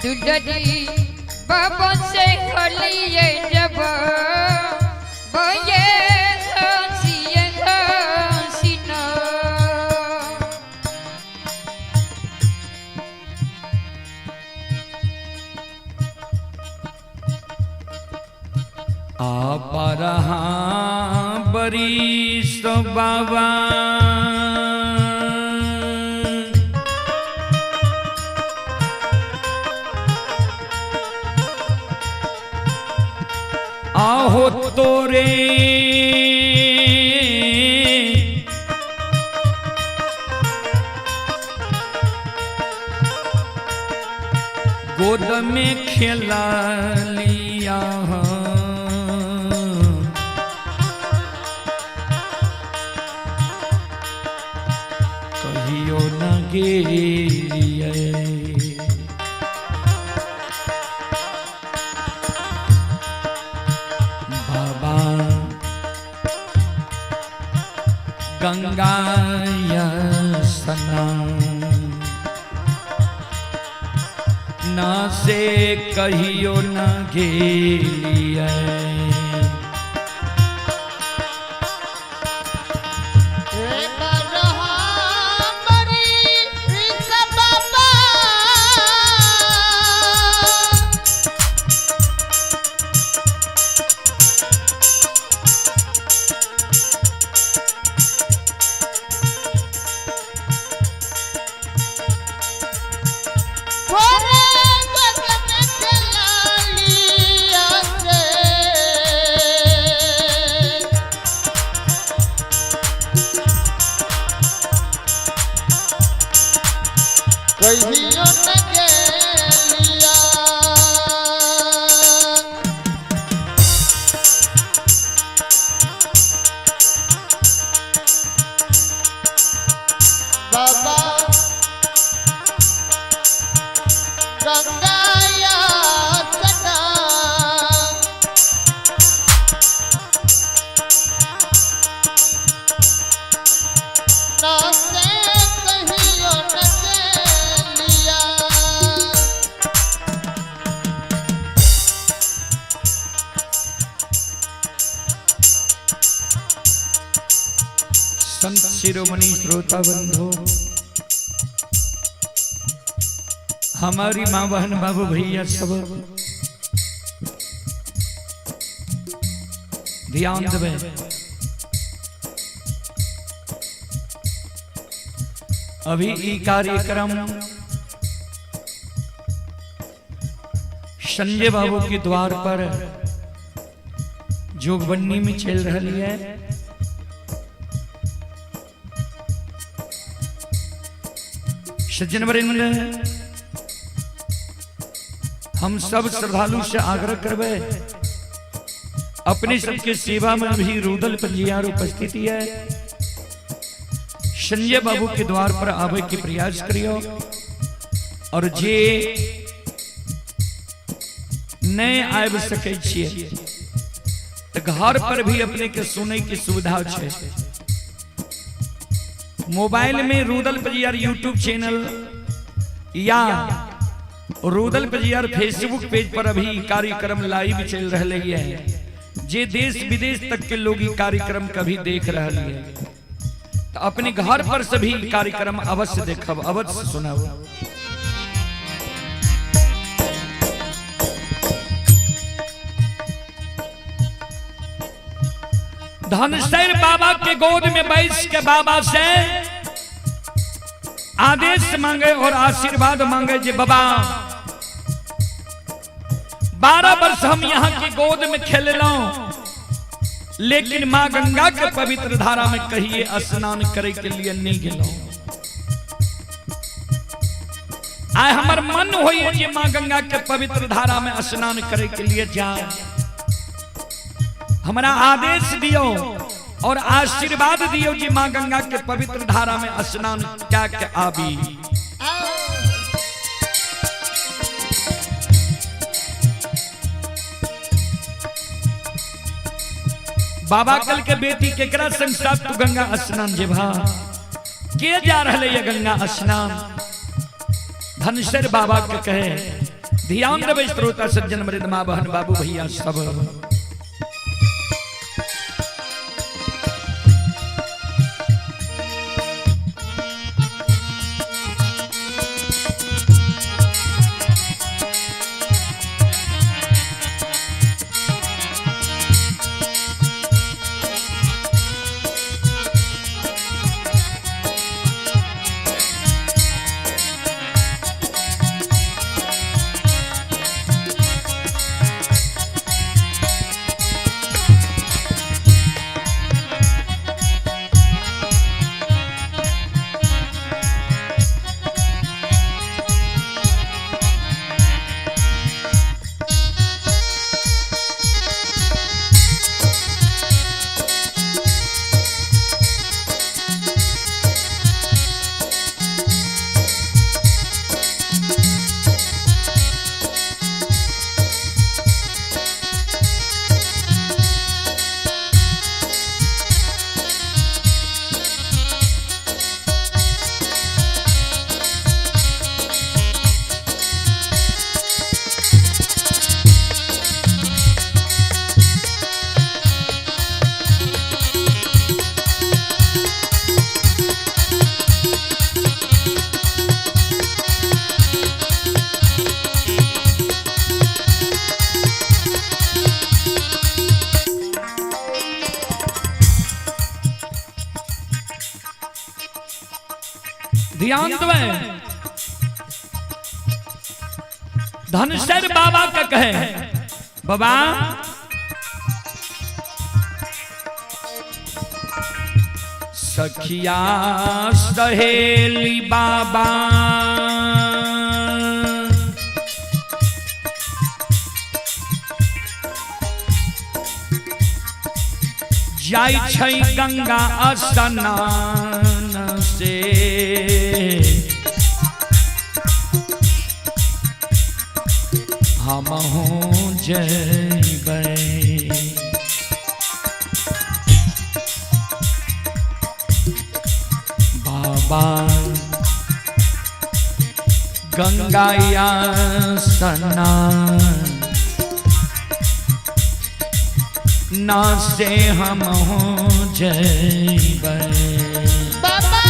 सुलरी बाबा से खलिए जब बये हंसिए हंसिना। आ बरहा बरिस बाबा आहो तोरे गोद में खेला लिया। कहियो न गेलियै बाबा गंगा सना ना से कहियो न गेलियै। कहियो न गेलिया। बाबा गंगाया सना ना से कहियो न गेलिया। संत शिरोमणि श्रोता बंधु, हमारी माँ बहन बाबू भैया सब ध्यान देवे। अभी ई कार्यक्रम संजय बाबू के द्वार पर जोगबन्नी में चल रही है। सज्जन वरिंद, हम सब श्रद्धालु से आग्रह करबे, अपने सबके सेवा में भी रुदल पंजियार उपस्थिति है। संजय बाबू के द्वार पर आवे के प्रयास करियो और जे नहीं आबि सकै छियै तो घर पर भी अपने के सुने के सुविधा छै। मोबाइल में रुदल पंजियार यूट्यूब चैनल या रुदल पंजियार फेसबुक पेज पर अभी कार्यक्रम लाइव चल रहा है। जे देश विदेश तक के लोग ई कार्यक्रम कभी देख रहा है तो अपने घर पर से भी कार्यक्रम अवश्य देखब, अवश्य सुनब। धनसर बाबा के गोद में बैस के बाबा से आदेश मांगे और आशीर्वाद मांगे जे बाबा 12 वर्ष हम यहाँ के गोद में खेललौं, लेकिन माँ गंगा के पवित्र धारा में कहिए स्नान करे के लिए नहीं गेलौं। आय हमर मन होइए जे माँ गंगा के पवित्र धारा में स्नान करे के लिए जाए, हमारा आदेश दियो और आशीर्वाद दियो जे माँ गंगा के पवित्र धारा में स्नान क्या के आबी। बाबा कल के बेटी केकरा संग साथ तू गंगा स्नान जेबा, के जा रहा है गंगा स्नान? धनसर बाबा के कहे ध्यान देबै श्रोता सज्जन मृद माँ बहन बाबू भैया सब। ध्यान देबै। धनसर बाबा का कहे, बाबा सखिया सहेली बाबा जाय छै गंगा स्नान से, हमहूँ जइबै। बाबा गंगा स्नान ना से हम हो जइबै। बाबा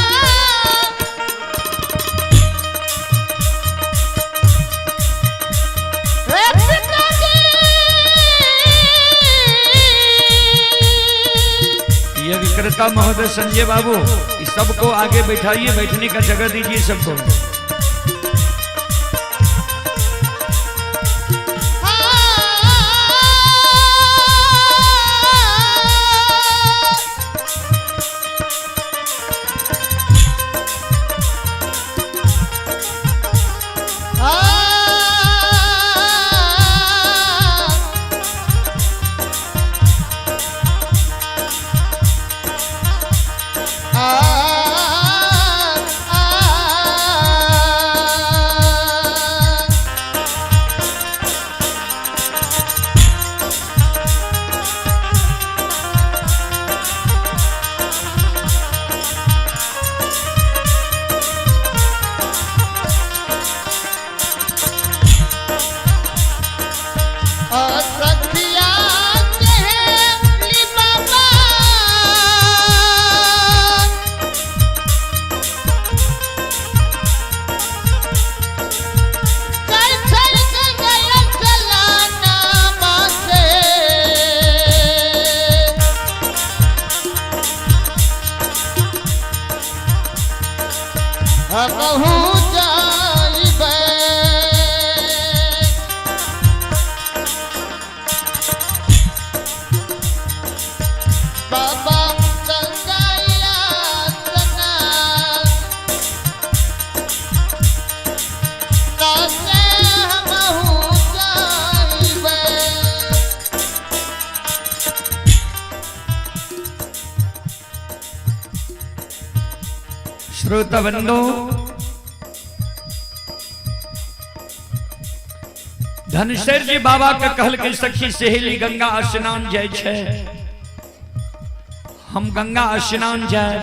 हे पिताजी। ये विक्रेता महोदय संजय बाबू, इस सबको आगे बैठाइए, बैठने का जगह दीजिए सबको। सखिया सहेली बाबा चल चल गंगा चलाना मासे, हमहू जाइबै। बाबा गंगाया स्नान नासे हमहू जाइबै। श्रोता बंधु, धनसर जी बाबा के कहल के सखी सहेली गंगा स्नान जाय छै, हम गंगा स्नान जाय।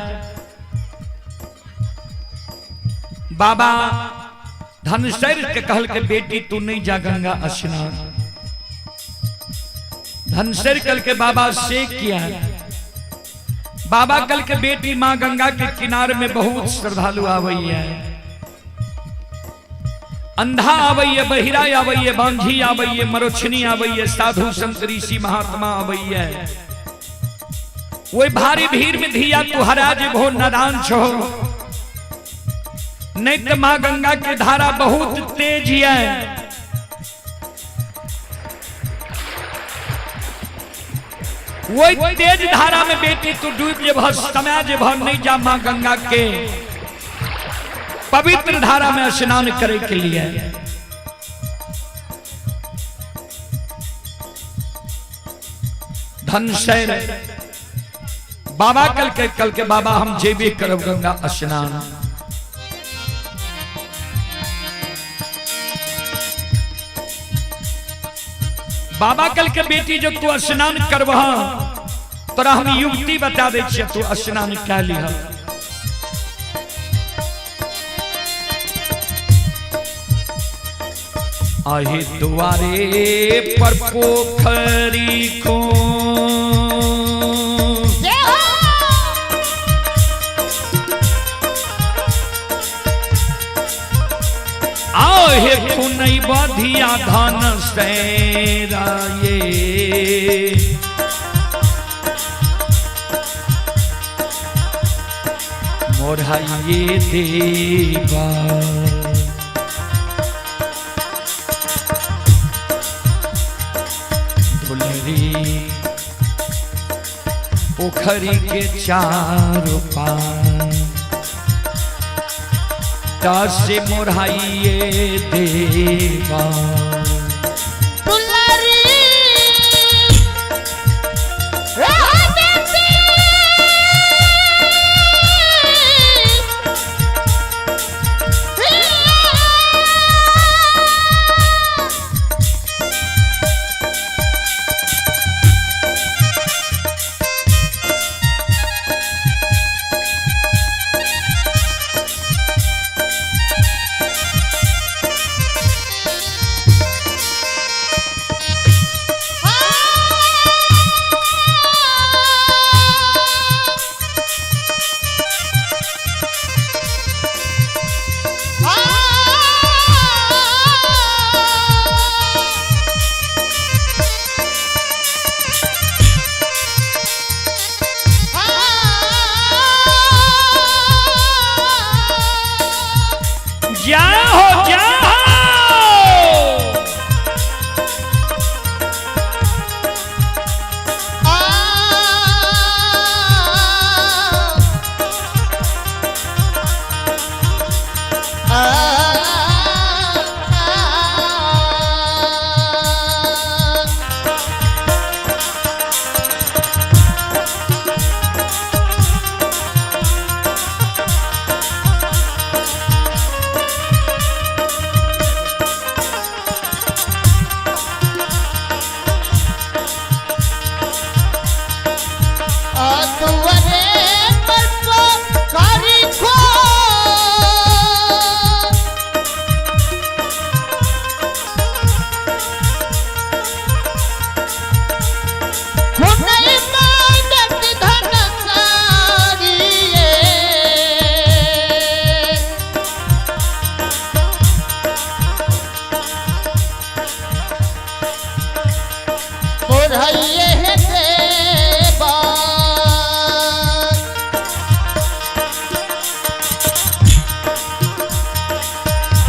बाबा धनसर के कहल के बेटी तू नहीं जा गंगा स्नान। धनसर कल के बाबा से किया। बाबा कल के बेटी माँ गंगा के किनारे में बहुत श्रद्धालु आवई है, अंधा आवई है, बहिरा आवई है, बांझी आवई है, मरोछनी आवई है, साधु संत ऋषि महात्मा आवई है। वही भारी भीड़ में धिया तू हरा जेबहो, नादान छो, नहीं तो माँ गंगा के धारा बहुत तेज है। वही तेज धारा में बेटी तू डूब जेबह, समय जेबह, नहीं जा माँ गंगा के पवित्र धारा में स्नान करे के लिए। धनसैर बाबा कल के बाबा हम जेबे करब गंगा स्नान। बाबा कल के बेटी जो तू स्नान करबह तोरा हम युक्ति बता दै छियै, तू स्नान कै लिह। आहे दुआरे पर पोखरी को आहे खुनई बधिया धन सैराये। मोरहाइये देवा दुलरी पोखरी के चारों पार से मोरहाइये देवा। दुलारी जा हो जा हो।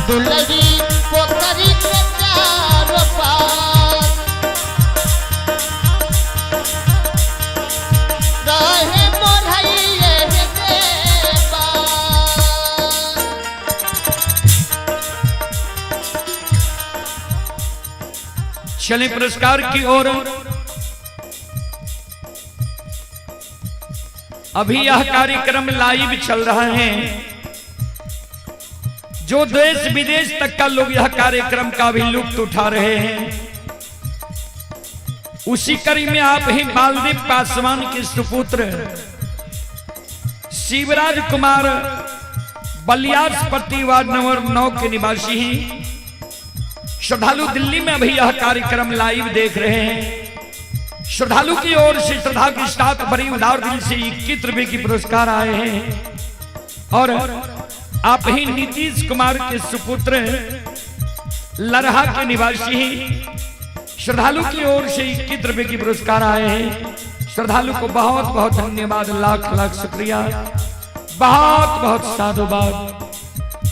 दुलरी पोखरी के चारो पार रहे मोरहैये देवा। चलें पुरस्कार की ओर। अभी यह कार्यक्रम लाइव चल रहा है, जो देश विदेश तक का लोग यह कार्यक्रम का भी लुत्फ उठा रहे हैं। उसी कड़ी में आप ही बालदेव पासवान के सुपुत्र शिवराज कुमार बलियासपट्टी वार्ड नंबर 9 के निवासी हैं। श्रद्धालु दिल्ली में अभी यह कार्यक्रम लाइव देख रहे हैं। श्रद्धालु की ओर से श्रद्धा के साथ बड़ी उदार दिल से 21 रुपए की पुरस्कार आए हैं। और आप ही नीतीश कुमार के सुपुत्र लरहा के निवासी हैं। श्रद्धालु की ओर से 21 रुपए की पुरस्कार आए हैं। श्रद्धालु को बहुत बहुत धन्यवाद, लाख लाख शुक्रिया, बहुत बहुत साधुवाद।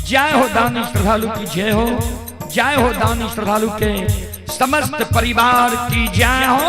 जय हो दानी श्रद्धालु की जय हो, जय हो दानी श्रद्धालु के समस्त परिवार की जय हो।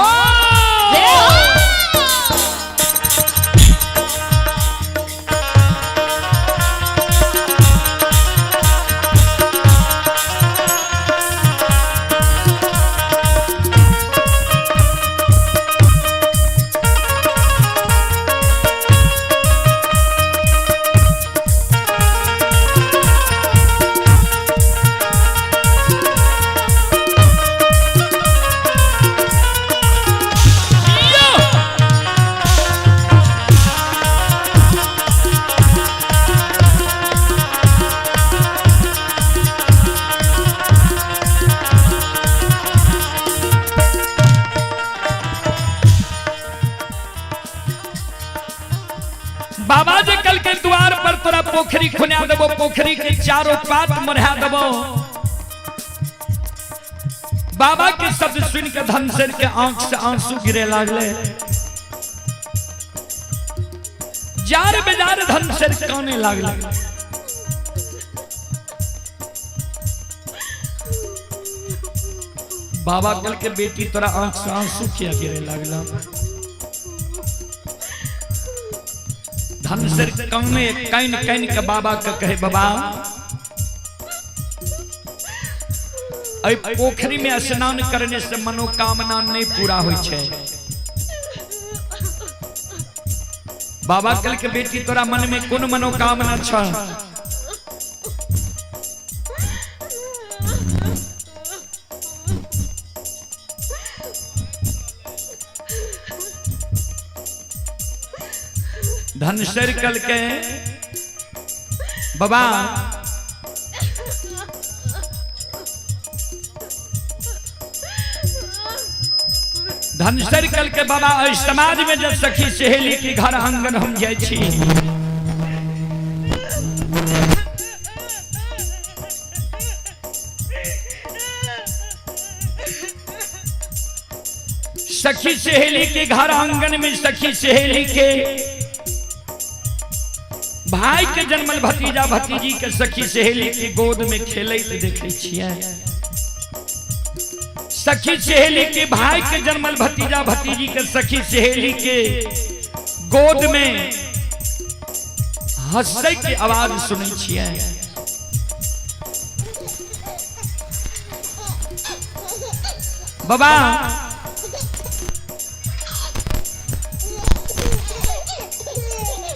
बाबा जी कल के द्वार पर तोरा पोखरी खुना देबो, पोखरी के चारों पात मरहा देबो। बाबा के शब्द सुन के धनसेन के आंख से आंसू गिरे लागले। जार बेजार धनसेन काने लागले। बाबा कल के बेटी तोरा आंख से आंसू किया गिरे लागला। धनसर कौने can can के बाबा के कहे, बाबा अइ पोखरी में स्नान करने से मनोकामना नहीं पूरा होई छै। बाबा कल के बेटी तोरा मन में कोन मनोकामना छ? धनसर कल के बाबा धनसर कल के बाबा समाज में जब सखी सहेली के घर आंगन हम जाय छी, सखी सहेली के घर आंगन में सखी सहेली के भाई के जन्मल भतीजा भतीजी के सखी सहेली के गोद में खेलैत देखै छियै। सखी सहेली के भाई के जन्मल भतीजा भतीजी के सखी सहेली के गोद में हंसै के आवाज सुनै छियै। बाबा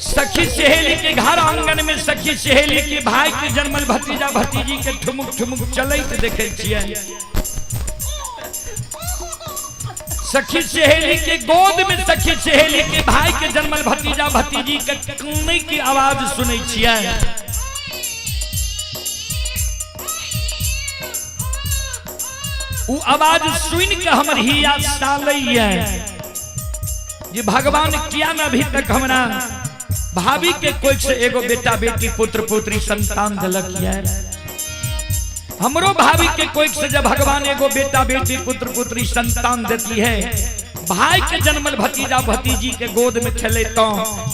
सखी सहेली के घर आंगन में सखी सहेली के भाई के जन्मल भतीजा भतीजी के ठुमुक ठुमुक चलैत देखै छियै। सखी सहेली के गोद में सखी सहेली के भाई के जन्मल भतीजा भतीजी के कानै की आवाज सुनै छियै। उ आवाज सुन के हमर हिया सालैया जे भगवान किया न अभी तक हमरा भाभी के कोई से एगो बेटा बेटी पुत्र पुत्री संतान दिलक ये। हमरो भाभी के कोई से जब भगवान एगो बेटा बेटी पुत्र पुत्री संतान देती है, भाई के जन्मल भतीजा भतीजी के गोद में खेले तो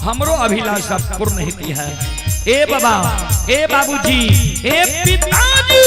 हमरो अभिलाषा पूर्ण होती है। ए बाबा, ए बाबूजी, ए पिताजी,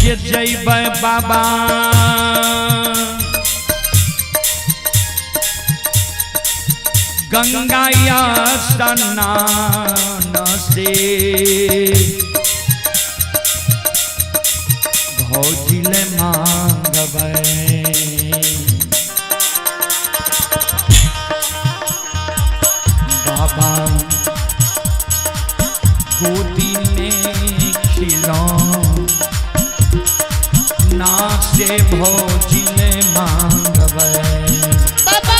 जे जैबै बाबा गंगा स्नान से भौजिल मांगबै बाबा गोदी में खिलौना से भौजिल मांगबै। बाबा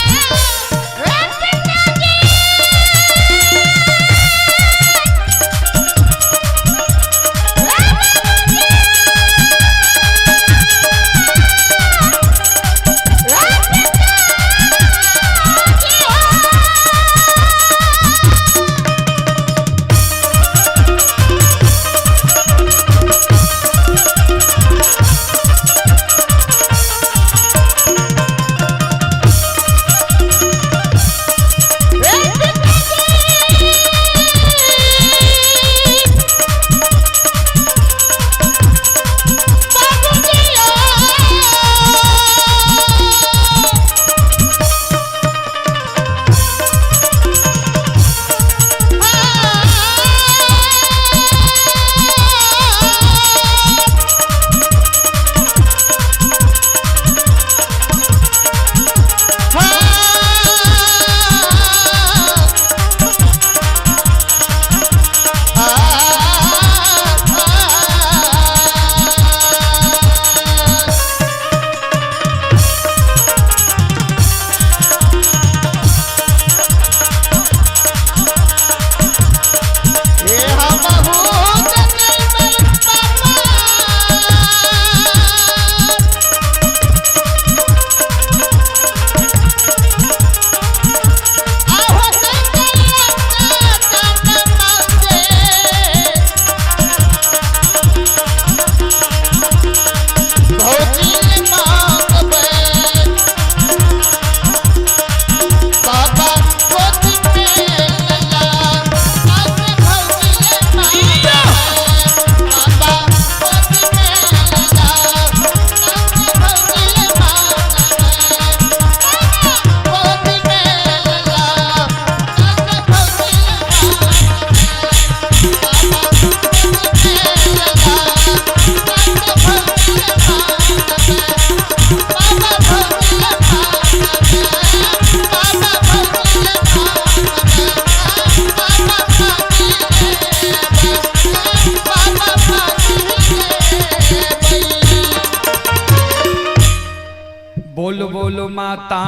बोलो बोलो माता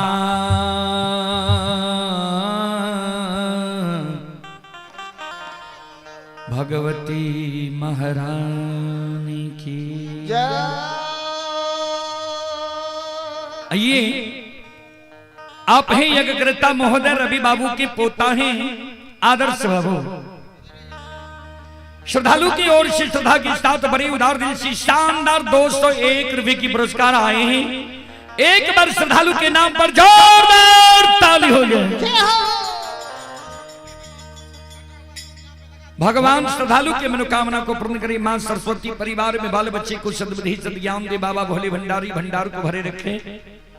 भगवती महारानी की आइए। आप हैं यज्ञकर्ता महोदय रवि बाबू के पोता हैं आदर्श बाबू। श्रद्धालु की ओर से श्रद्धा के साथ बड़े उदार दिल से शानदार 201 रुपए की पुरस्कार आए हैं। एक बार श्रद्धालु के नाम पर जोरदार ताली हो जाए। भगवान श्रद्धालु के मनोकामना को पूर्ण करे। मां सरस्वती परिवार में बाल बच्चे को सद्बुद्धि सद्ज्ञान दे। बाबा भोले भंडारी भंडार को भरे रखे।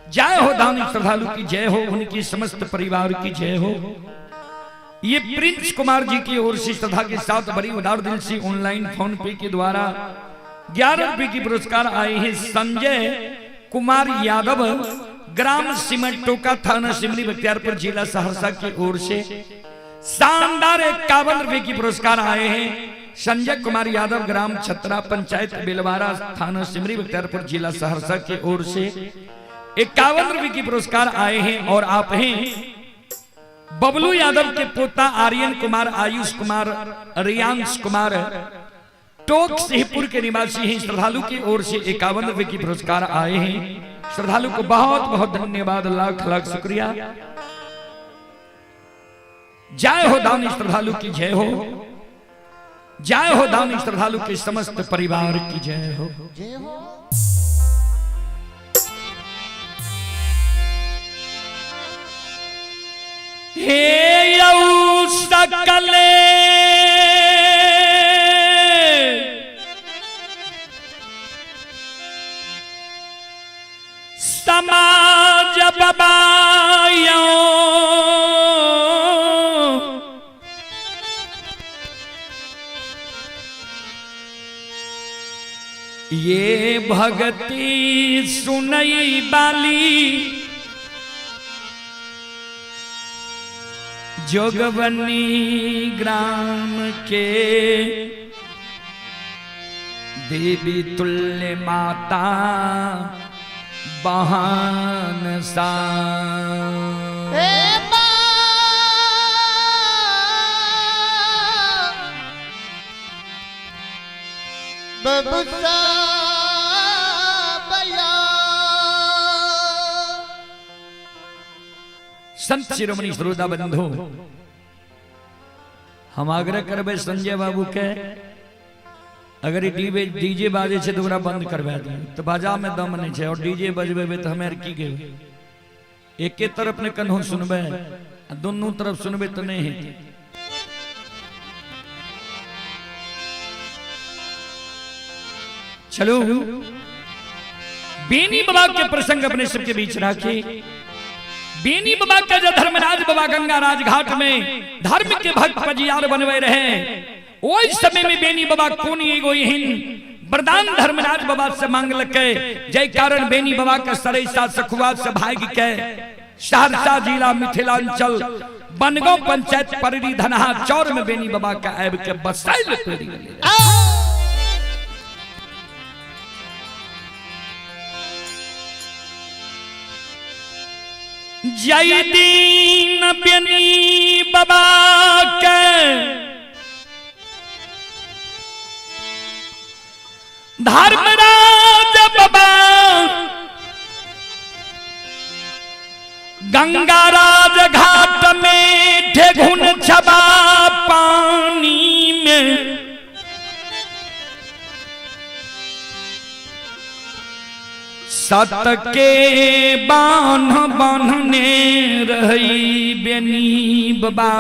जय हो दानी श्रद्धालु की जय हो, उनकी समस्त परिवार की जय हो। ये प्रिंस कुमार जी की ओर से श्रद्धा के साथ बड़ी उदार दिल से ऑनलाइन फोन पे के द्वारा 11 रुपए की पुरस्कार आए हैं। संजय कुमार यादव, ग्राम सिमटोका, थाना सिमरी बख्तियारपुर, जिला सहरसा की ओर से शानदार 51 रुपए की पुरस्कार आए हैं। संजय कुमार यादव, ग्राम छतरा, पंचायत बेलवारा, थाना सिमरी बख्तियारपुर, जिला सहरसा की ओर से 51 रुपए की पुरस्कार आए हैं। और आप हैं बबलू यादव के पोता आर्यन कुमार, आयुष कुमार, रियांश कुमार, टोक सिंहपुर के निवासी हैं। श्रद्धालु की ओर से 51 रुपए की पुरस्कार आए हैं। श्रद्धालु को बहुत बहुत धन्यवाद, लाख लाख शुक्रिया। जय हो दानी श्रद्धालु की जय हो, जय हो दानी श्रद्धालु के समस्त परिवार की जय हो। हे यऊ सकले ये भगती सुनई बाली जोगबनी ग्राम के देवी तुल्य माता बहान सा। ए बबुसा बया। संत शिरोमणि श्रोता बंधु, हम आग्रह करबै संजय बाबू के, अगर डीजे बाजे छै तो ओकरा बंद करवा दियौ। तो बाजा में दम नहीं छै और डीजे बजबेबै तो हमे आर की गेबै। एके तरफ ने कन्हो सुनबै आ दुनू तरफ सुनबै तो नहीं हेतै। चलो बेनी बाबा के प्रसंग अपने सबके बीच राखी। बेनी बाबा के जो धर्मराज बाबा गंगा राजघाट में धर्म के भक्त पजियार बनवे रहे, ओहि समय में बेनी बाबा कोन एगो एहन वरदान धर्मराज बाबा से मांगलकै, जय कारण बेनी बाबा के सरैसा सखुआ से भाग के सहरसा जिला मिथिलांचल बनगांव पंचायत पररी धनहा चौर में बेनी बाबा के आबि के बसायल पड़ि गेलै। जय दीन बेनी बाबा के धर्मराज बाबा गंगा राज घाट में ठेघुन छबा पानी में सत के बान्ह बान्हने रही बेनी बाबा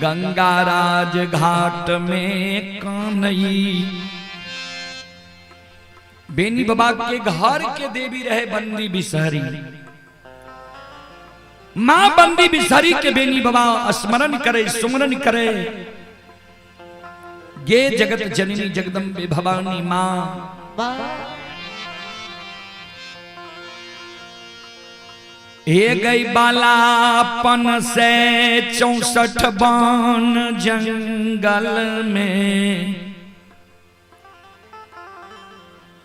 गंगा राज घाट में कानई। बेनी बाबा के घर के देवी रहे बंदी बिसहरी। मां बंदी बिसहरी के बेनी बाबा स्मरण करे सुमरन करे, गे जगत जननी जगदम्बे भवानी मां। हे गई बालापन से 64 बान जंगल में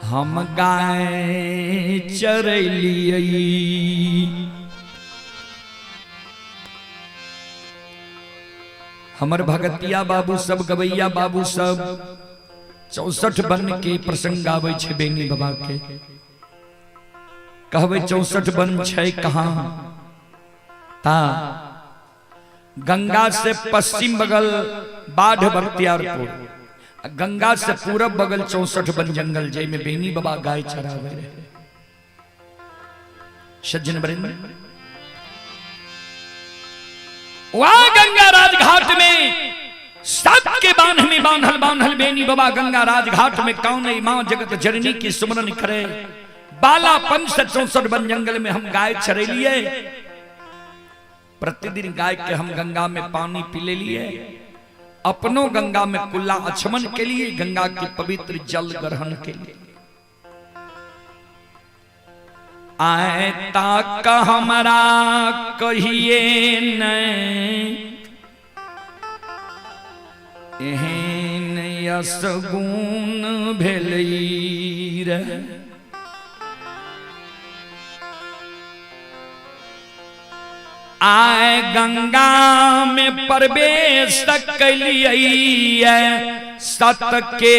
हम गाय चरलियै। हमर भगतिया बाबू सब गवैया बाबू सब 64 बन के प्रसंग आबै छै बेनी बाबा के। कहबै 64 बन छै कहाँ? ता गंगा से पश्चिम बगल बाढ़ बख्तियारपुर, गंगा से पूरब बगल 64 बन जंगल जै में बेनी बाबा गाय चरावे रहे। सज्जन वृंद, वहां गंगा राजघाट में सत के बांध में बांधल बांधल बेनी बाबा गंगा राजघाट में कौन मां जगत जननी की सुमरन करे। बालापन से 64 बन जंगल में हम गाय चरे लिए, प्रतिदिन गाय के हम गंगा में पानी पी ले लिए, अपनों गंगा में कुल्ला आचमन के लिए, गंगा के पवित्र जल ग्रहण के लिए। आए ताक हमारा कहिए नहीं एहन यसगुण भेलै रे। आए गंगा में प्रवेश कलिए सत के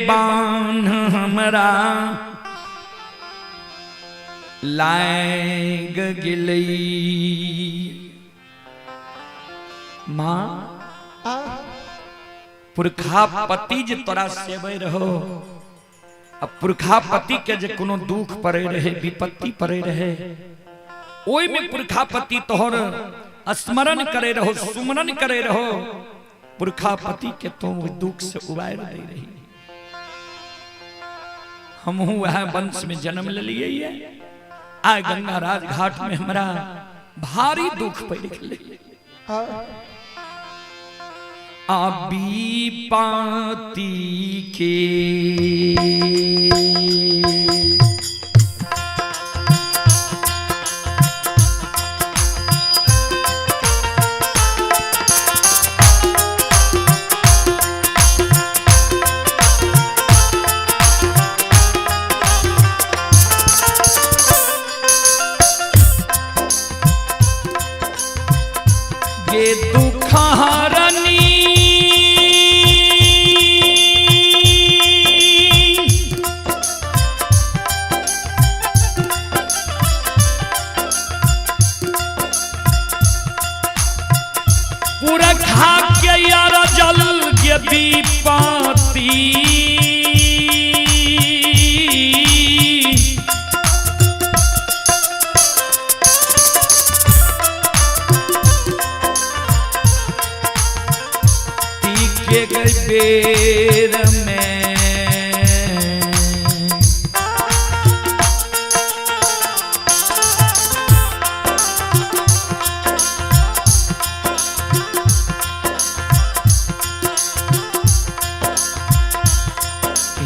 बांध हमरा लाग गेलै। मां पुरखा पति जे तोरा सेवे रहो, अब पुरखा पति के जे कोनो दुख पड़े रहे विपत्ति पड़े रहे, ओई में पुरखा पति तोहर स्मरण करे रहो सुमरन करे रहो, पुरखा पति के तो दुख से उबार दे रही। हमहू वह वंश में जन्म ले लिए, आए गंगा राजघाट में हमरा भारी दुख पड़ गेलै। आबी पाती के। ये दुख हरनी पुरखा के यार जल के विपत्ति के गए बेर में।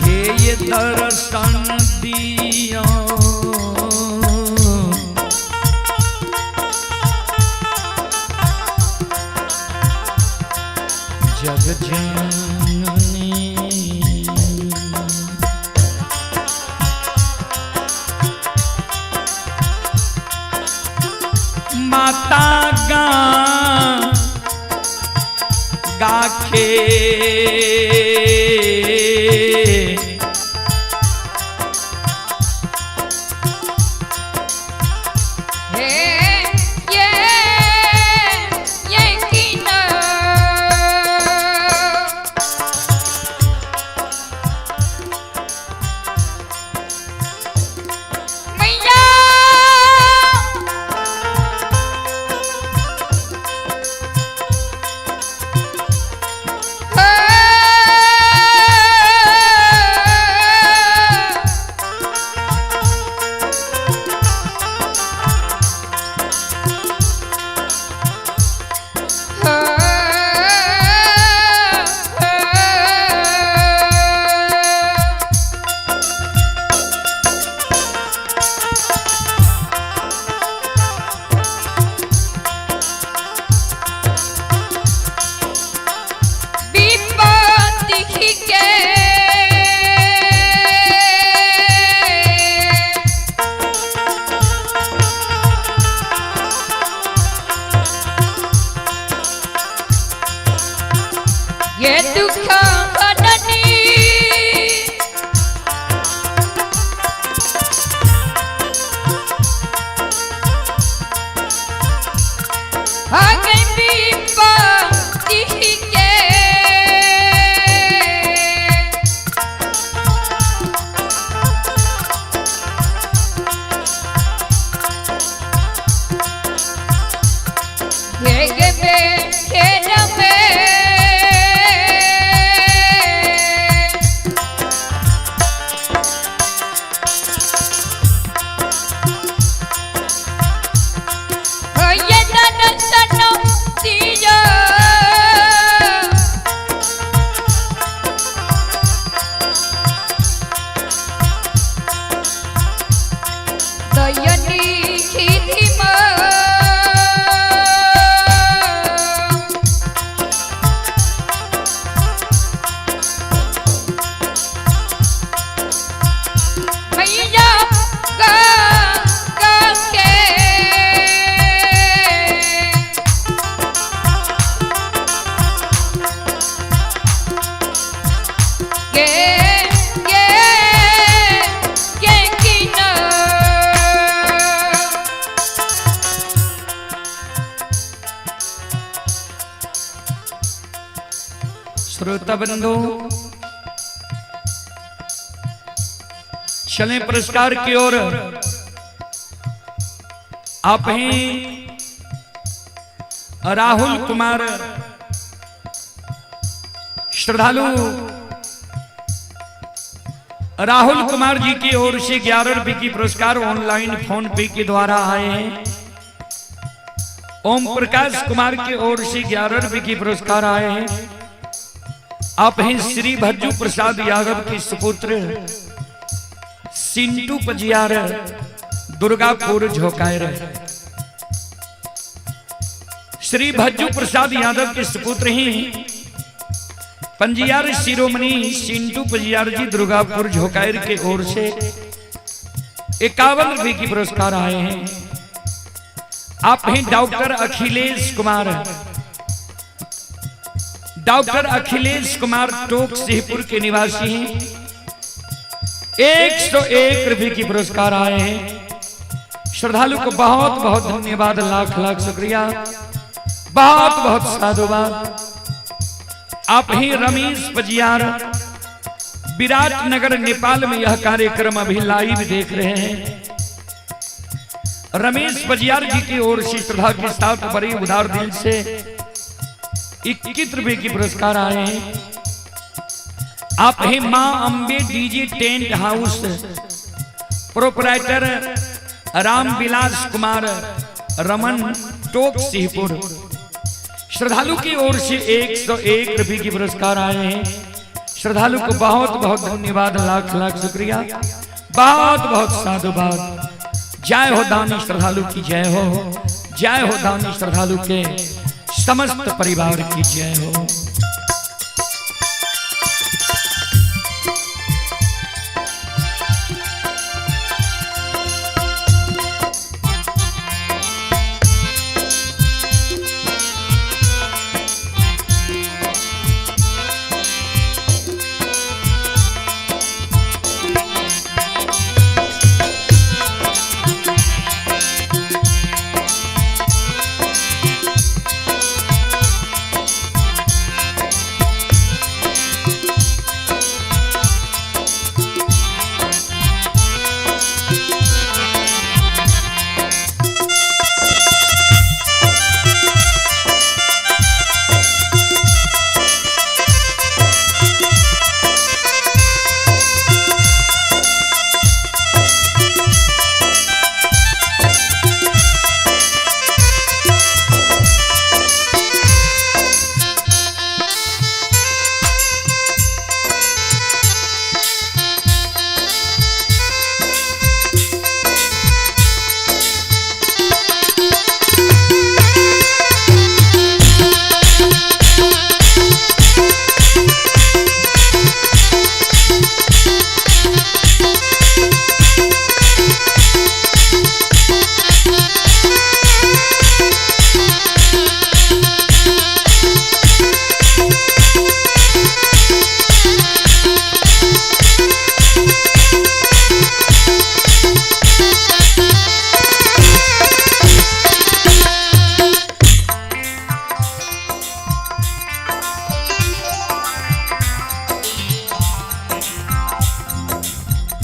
हे ये दर्शन दिया जग जननी। माता गा गाखे हे ये कीना मैया विपत्ति के ये दुख हरनी आगे विपत्ति के ये गे खेल में ये दर्शन दिया दयनी खिधिमा मैया गा गा के गे गे गे कीना श्रोता बंधु, चलें पुरस्कार की ओर। आप हैं राहुल कुमार श्रद्धालु राहुल कुमार जी की ओर से 11 रुपए की पुरस्कार ऑनलाइन फोन पे के द्वारा आए हैं। ओम प्रकाश कुमार की ओर से 11 रुपए की पुरस्कार आए हैं। आप हैं श्री भज्जू प्रसाद यादव के सुपुत्र सिंटू पजियार, दुर्गापुर झोकायर। श्री भज्जू प्रसाद यादव के सुपुत्र ही पंजियार शिरोमणि सिंटू पजियार जी दुर्गापुर झोकायर के ओर से 51 रुपए की पुरस्कार आए हैं। आप हैं डॉक्टर अखिलेश कुमार, डॉक्टर अखिलेश कुमार टोक सिंहपुर के निवासी हैं। 101 रुपए की पुरस्कार आए हैं। श्रद्धालु को बहुत बहुत धन्यवाद, लाख लाख शुक्रिया, बहुत बहुत साधुवाद। आप ही रमेश पजियार, विराट नगर नेपाल में यह कार्यक्रम अभी लाइव देख रहे हैं। रमेश पजियार जी की ओर से श्रद्धा के साथ बड़ी उदार दिल से 21 रुपए की पुरस्कार आए हैं। आप ही Maa Ambe DJ tent house proprietor Ram Vilas Kumar Raman Tok Singhpur, श्रद्धालु की ओर से 101 रुपए की पुरस्कार आए हैं। श्रद्धालु को बहुत बहुत धन्यवाद, लाख लाख शुक्रिया, बहुत बहुत साधुवाद। जय हो दानी श्रद्धालु की जय हो, जय हो दानी श्रद्धालु के समस्त परिवार की जय हो।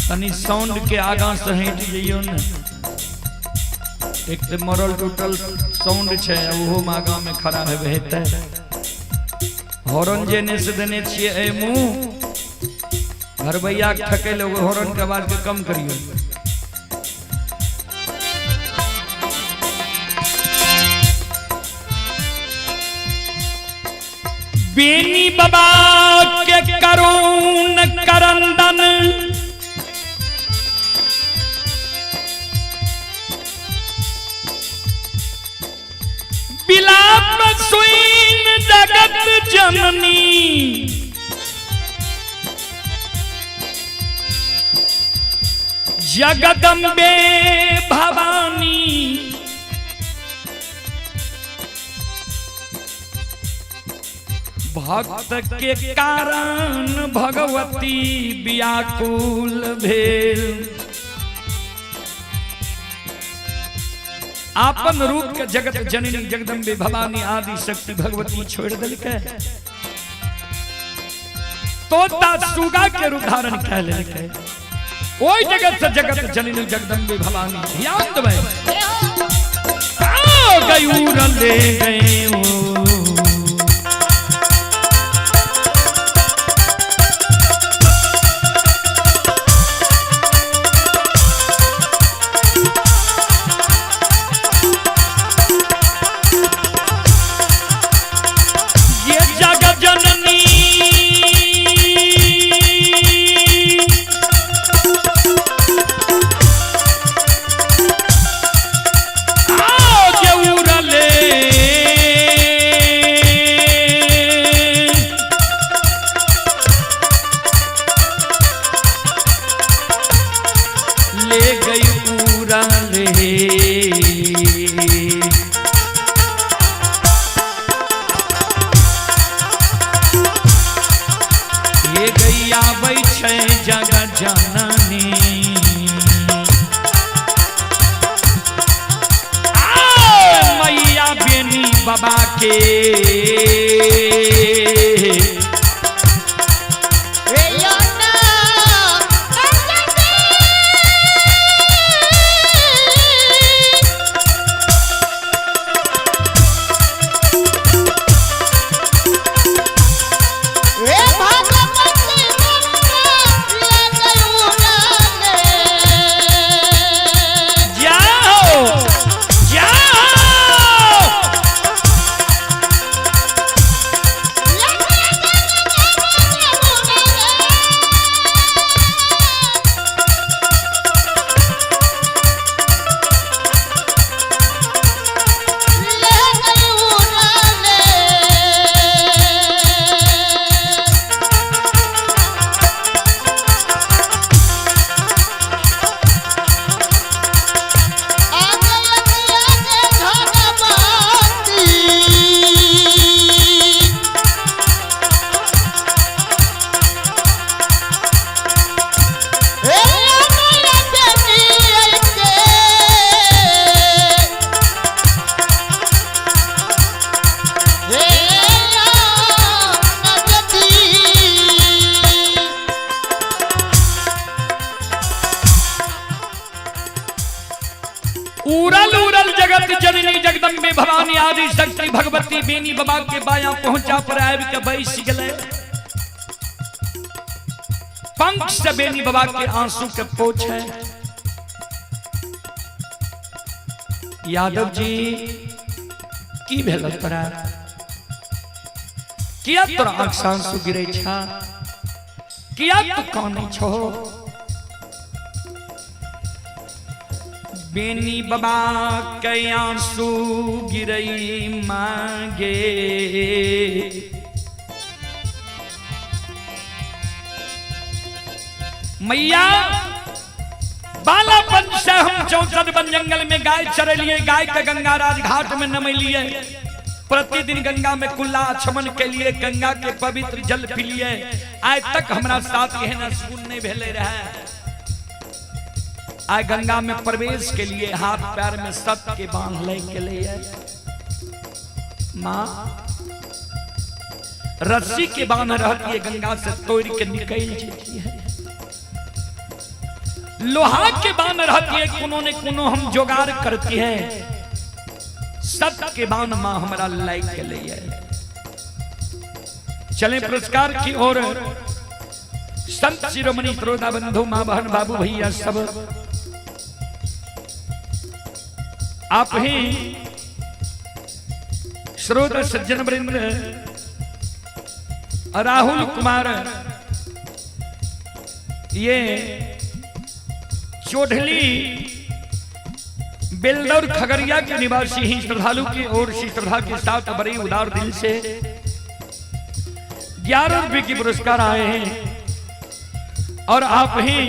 तनी साउंड के आगा से हटि जइयो ने, एक तो मरल टूटल साउंड छै, ओहो में आगा में खड़ा हेबे हेतै। हॉर्न जे ने से देने छियै ए मुंह घरबैया के ठकै ले, हॉर्न के आवाज के कम करियो। बेनी बाबा के करुण करंदन, बिलाप सुइन जगत जननी, जगदम्बे भवानी, भक्त के कारण भगवती व्याकुल भेल। आपन रूप के जगत जननी जगदम्बे भवानी आदि शक्ति भगवती छोड़ देलकै, तोता सुगा के रूप धारण कै लेलकै। ओहि जगत से जगत जननी जगदम्बे भवानी ध्यान देबै गयूर ले गए। ये जगत जननी बेनी बाबा के। जाओ जाओ। उरल उरल जगत जननी जगदम्बे भवानी आदि शक्ति भगवती बेनी बाबा के बाया पहुंचा पर आबि के बैस गेलै। पंख से बेनी बाबा के आंसू के पोछे। यादव जी की भेल तोरा, किया तोरा आंख से आंसू गिरे छा, किया तू कानै छो? बेनी बाबा के आंसू गिरई मांगे, मैया बालापन से हम 64 वन जंगल में गाय चरेलिए, गाय के गंगा राज घाट में नमैलिए, प्रतिदिन गंगा में कुल्ला आचमन के लिए गंगा के पवित्र जल पिलिए। आइ तक हमरा साथ एहन सुकून नहीं भेले रहे। आइ गंगा में प्रवेश के लिए हाथ पैर में सत के बांध ले के लिए माँ रस्सी के बांध रहती है, गंगा से तोड़ के निकल जाती है। लोहा के बांध रहती है, कोनो ने कोनो हम जोगार करती है। सत के बांध माँ हमारा लाइक के लिए। चले पुरस्कार की ओर। संत शिरोमणि श्रोता बंधु माँ बहन बाबू भैया सब आप ही श्रोता सज्जन वृंद राहुल कुमार ये चोढली बेलदौर खगड़िया के निवासी ही श्रद्धालु की ओर से श्रद्धा के साथ बड़े उदार दिल से 11 रुपए की पुरस्कार आए हैं। और आप ही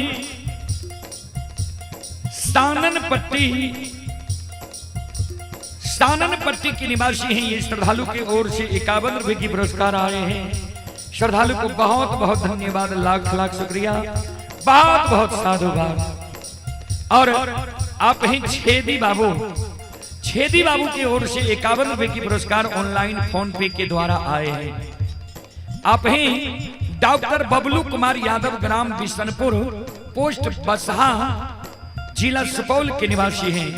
सानन पट्टी के निवासी हैं, ये श्रद्धालु की ओर से 51 रुपए की पुरस्कार आए हैं। श्रद्धालु को बहुत बहुत धन्यवाद, लाख लाख शुक्रिया, बहुत बहुत साधुवाद। और आप ही छेदी बाबू की ओर से 51 रुपए की पुरस्कार ऑनलाइन फोन पे के द्वारा आए हैं। आप ही डॉक्टर बबलू कुमार यादव ग्राम बिशनपुर पोस्ट बसहा जिला सुपौल के निवासी हैं।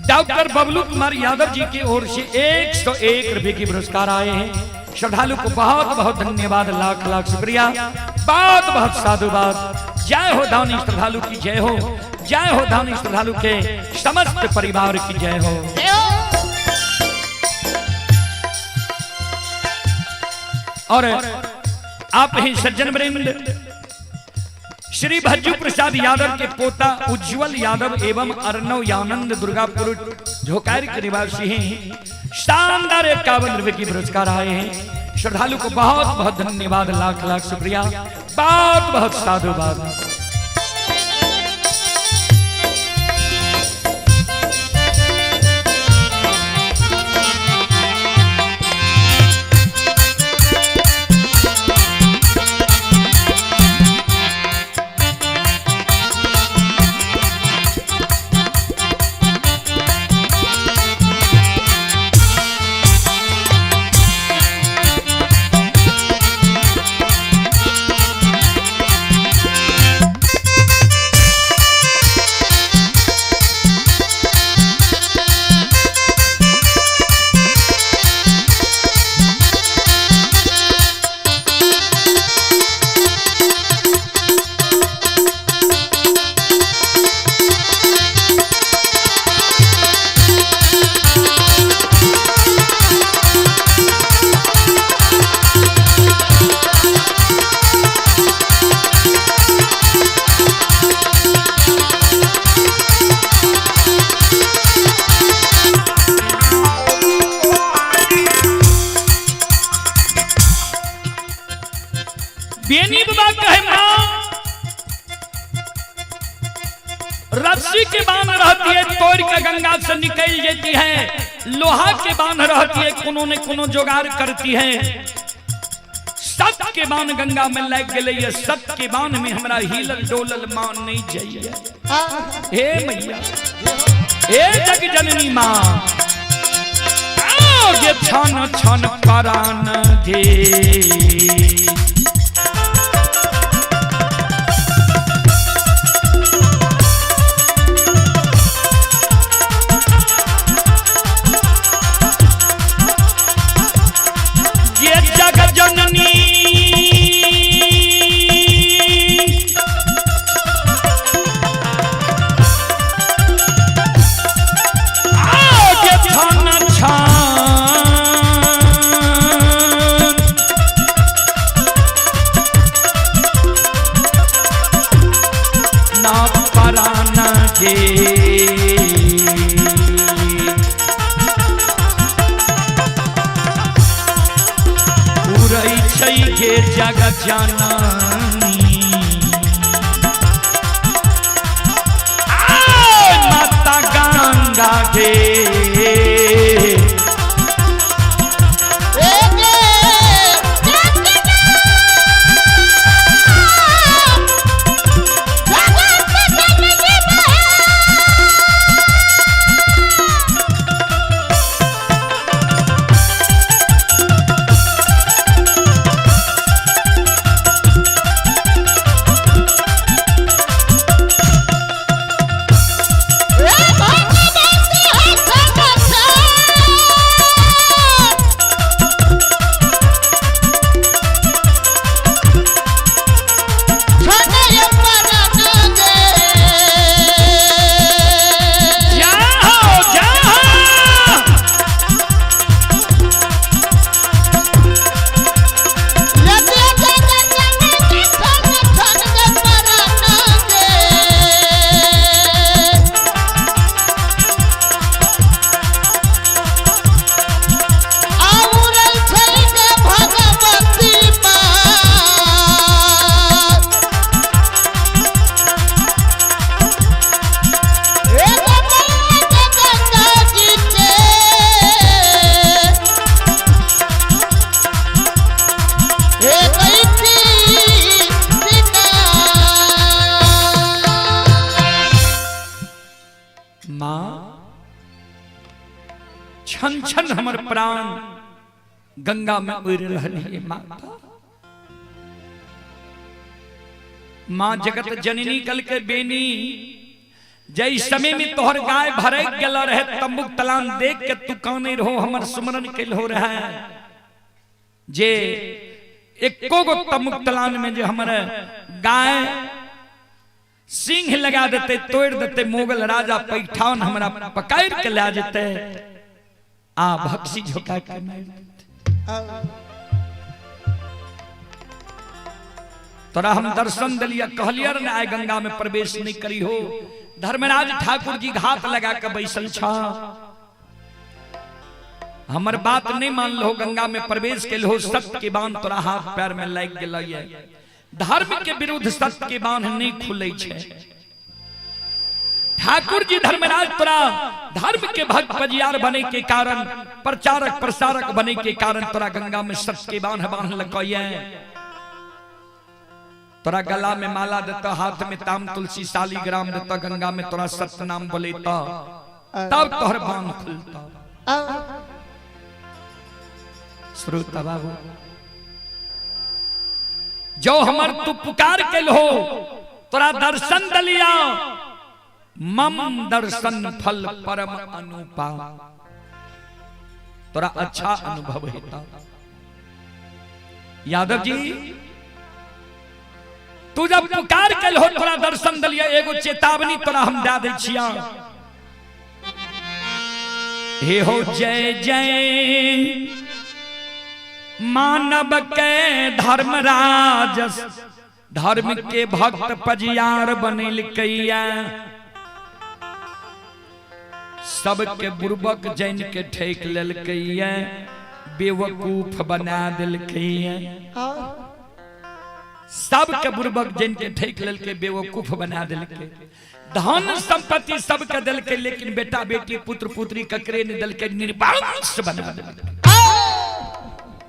डॉक्टर बबलू कुमार यादव जी की ओर से 101 रुपए की पुरस्कार आए हैं। श्रद्धालु को बहुत बहुत धन्यवाद, लाख लाख शुक्रिया, बहुत बहुत साधुवाद। जय हो दानी श्रद्धालु की जय हो, जय हो दानी श्रद्धालु के समस्त परिवार की जय हो। और आप ही सज्जन वृंद श्री भज्जू प्रसाद यादव के पोता उज्जवल यादव एवं अर्णव यानंद दुर्गापुर झोकायर के निवासी हैं, शानदार 51 रुपए की पुरस्कार आए हैं। श्रद्धालु को बहुत बहुत धन्यवाद, लाख लाख शुक्रिया, बहुत बहुत साधुवाद। गंगा से निकल जाती है, लोहा के बांध रहती है, कोनो ने कोनो जोगार करती है। सत के बाण गंगा में लग गए, सत के बाण में हमरा हिलल डोलल मान नहीं जाइए। हे मैया, हे जग जननी माँ, ये छन छन परान गे। ये जग जननी आगे छन छन ना परान गे। उड़ै छै गे जग जननी, आ माता गंगा गे। जाओ जाओ। माँ, छन छन हमर प्राण गंगा में उड़ रहल है माता। माँ जगत जननी कल के बेनी, जै समय में तोहर गाय भरक गेल रहे, तंबुक तलान देख के तू काने रहो, हमर सुमरन कैल हो रहा है। जे एको गो तंबुक तलान में जे हमर गाय सिंह लगा देते, तोड़ देते, मुगल राजा पैठान हमरा पकड़ के ला जेते, आ भक्सी झोंका के मार देते। तोरा हम दर्शन दिलिया, कहलिया ने आय गंगा में प्रवेश नहीं करी हो। धर्मराज ठाकुर जी घात लगा के बैसल छा, हमर बात नहीं मान लो, गंगा में प्रवेश के लो, सत्य के बाण तोरा हाथ पैर में लग गेल। धर्म के विरुद्ध सत्य के बांध नहीं खुले छे। ठाकुर जी धर्मराज तोरा धर्म के भक्त पजियार बने के कारण, प्रचारक प्रसारक बने के कारण तोरा गंगा में सत्य के बांध बांध लकइए। तोरा गला में माला देता, हाथ में ताम तुलसी शालीग्राम देता, गंगा में तोरा सत्य नाम बोलेता, तब तोहर बांध खुलता। श्रोता बाबू, जो हमर तू पुकार के हो, तोरा दर्शन दलिया, मम दर्शन फल परम अनुपा, तोरा अच्छा अनुभव होता। यादव जी, तू जब पुकार के हो, तोरा दर्शन दलिया, एगो चेतावनी तोरा हम दे दै छिया। हे हो जय जय मानव के धर्मराज, धर्म के भक्त पजियार बनेलकैया, सबके बुर्बक जैन के ठेक लेलकैया, बेवकूफ बना दिलकैया। सबके बुर्बक जन के ठेक लेलके, बेवकूफ बना देलके। धन संपत्ति सबके देलके, लेकिन बेटा बेटी पुत्र पुत्री ककरे नहीं देलके, निर्वंश बना देलके।